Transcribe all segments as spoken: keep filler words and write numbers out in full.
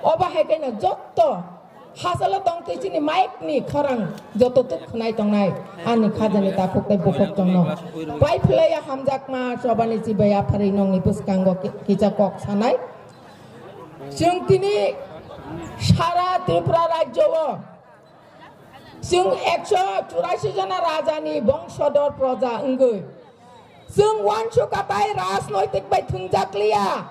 Obo hai khe no jotto hachalo tong twi chini mic ni khorang joto tuk khwnai tongnai ani khajani takhuk tei bukhuk tongno. Pai phlaiya hamjakma chobani chibai aphari nongni bwskango ki-, kisa kok sanai. Chwng tini sara Tripura rajyo o chwng ekso churasi jona rajani bongsodor proja wngwi chwng uansukha tai rajnoitik bai thwngjak liya.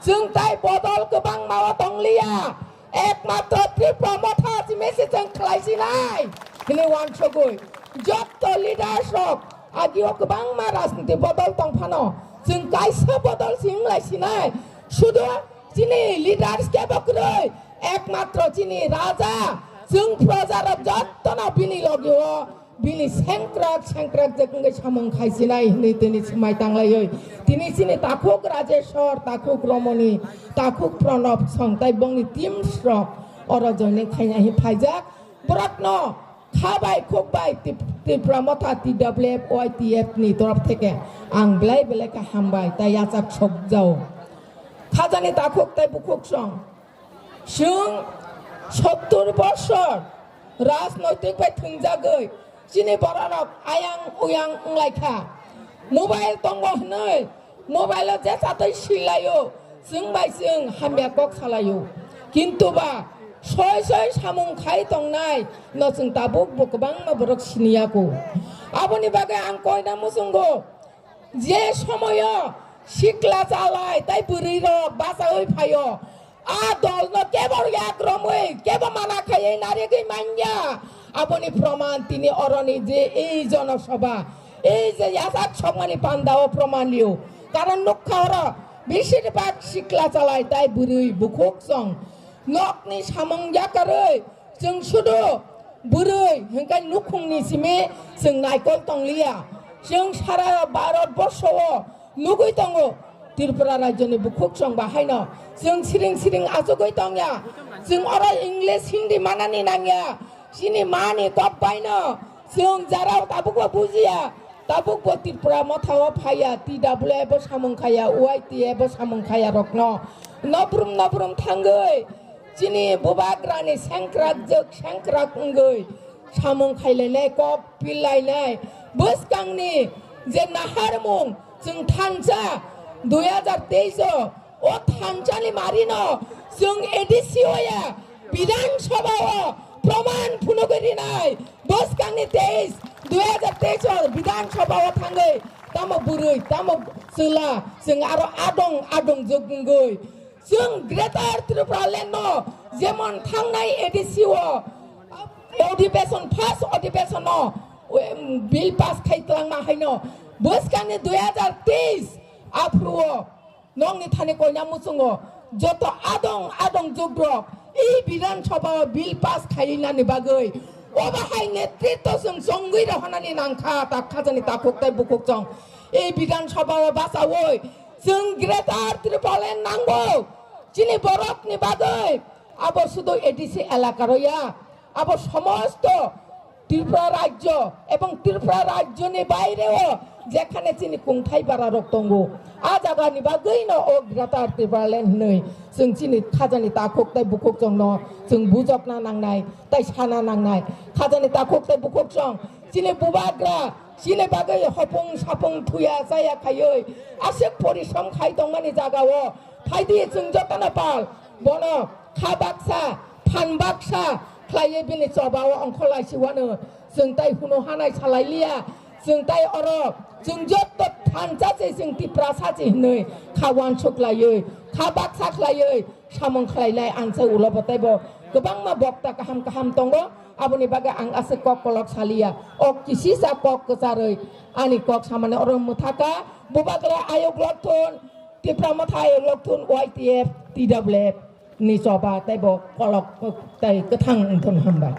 Chwng tai bodol kwbangma o tong liya. Ekmatro Tripura Motha simi se chwng khlai sinai hwnwi uansugwi. Jotto leaders rok agio kwbangma rajniti bodol tong phano chwng kaisa bodol se wng lai sinai. Sudu chini leaders kebo kwrwi, ekmatro chini raja, chwng proja rok jottono bini logi o, bini sengkrak sengkrak je wngwi samung khai sinai hwnwi tini swmai tanglaiwi. Tini chini takhuk Rajeshwar, takhuk Romoni, takhuk Pranab song tai bongni teams rok oro joining khaina hi phaijak. Borokno kha bai khuk bai Tip-, Tripura Motha T W F Y T F ni torof theke ang belai belai khe hambai tai yachak sokjao. Khajani takhuk tai bukhuk song. Chwng sottur bosor rajnoitik bai thwngjagwi chini bororok ayang uyang wnglaikha. Mobile tongo hwnwi mobile o je chatwi silaio, chwng bai chwng hamya kok salaio. Kintu ba soi soi samung khai tongnai no chwng tabuk bo kwbangma borok siniya ko. Aboni bagwi ang koina muchungo. Je somoyo sikla chalai tai bwrwi rok bachaui phaio, a dolno kebo yak romwi kebo mana khaiwi narigwi manya. Aboni proman tini oroni je ei jonosabha, ei je yachak sokmani pandao proman liu. Karon nukha oro besir bak sikla chalai tai bwrwi bukhuk song nokni samung yakarwi. Chwng sudu bwrwi hwnkhe nukhungni simi chwng naikol tongliya. Chwng sara Bharat borsao nugwi tongo Tripura rajyoni bukhuk chwng bahaino. Chwng siring siring achugwi tongya. Chwng oro English, Hindi manani nangya. Chini mani kok baino chwng jarao tabukbo bujiya. Tabukbo Tripura Mothao phaiya, T W F bo samung khaiya, Y T F bo samung khaiya rokno. Nobrum nobrum thangwi chini bubagrani sengkrak jwk sengkrak wngwi samung khailainai, kok pillainai, bwskangni je naharmung chwng thansa dui hajar teis o, o thansani marino chwng A D C oya Bidhan Sabha o proman phunugwi rinai, bwskangni teis, dui hajar teis o Bidhan Sabha o thangwi tamo bwrwi, tamo chwla, chwng aro adong adong jwk wngwi. Chwng Greater Tripura Land no jemon thangnai A D C o, odhibeson, first odhibeson o, em, bill pass khai twlangma haino bwskangni dui hajar teis aphuru o nongni thani koina muchungo joto adong adong jugrok e Bidhan Sabha o bill pass khainani bagwi obo hai netritto chwng chongwi rohonani nangkha, tak khajani takhuk tai bukhuk chwng e Bidhan Sabha o bachaui. Chwng Greater Tripura Land nango. Chini borokni bagwi abo sudu A D C elaka roya. Abo somosto Tripura rajyo ebong Tripura rajyoni baireo jekhane chini kungthai bararok tongo, a jagani bagwino o Greater Tripura Land hinwi chwng chini khajani takhuk tai bukhuk chwngno chwng bujokna nangnai tai sana nangnai. Khajani takhuk tai bukhuk chwng chini bubagra chini bagwi hopung sapung thuya chaya khaiwi aswk porishrom khai tongmani jagao phaidi chwng jotono pal bono kha baksa phan baksa khlaiwi bini chobao ongkhorlaisiwano chwng tai hunu hanai salailiya. Chwng tai oro chwng jotto thansa se chwng Tiprasa se hinwi kha uansuk laiwi kha baksa khlaiwi samung khlainai ang se ulo bo teibo kwbangma bokta kaham kaham tongo. Aboni bagwi ang aswk kok kolok saliya. O kisisa kok kwcharwi ani kok samani oro mwthaka. Bubagra ayuk lokthun, Tipra Motha ayuk lokthun, Y T F, T W F ni choba teibo kolok tei kwthang wngthun hambai.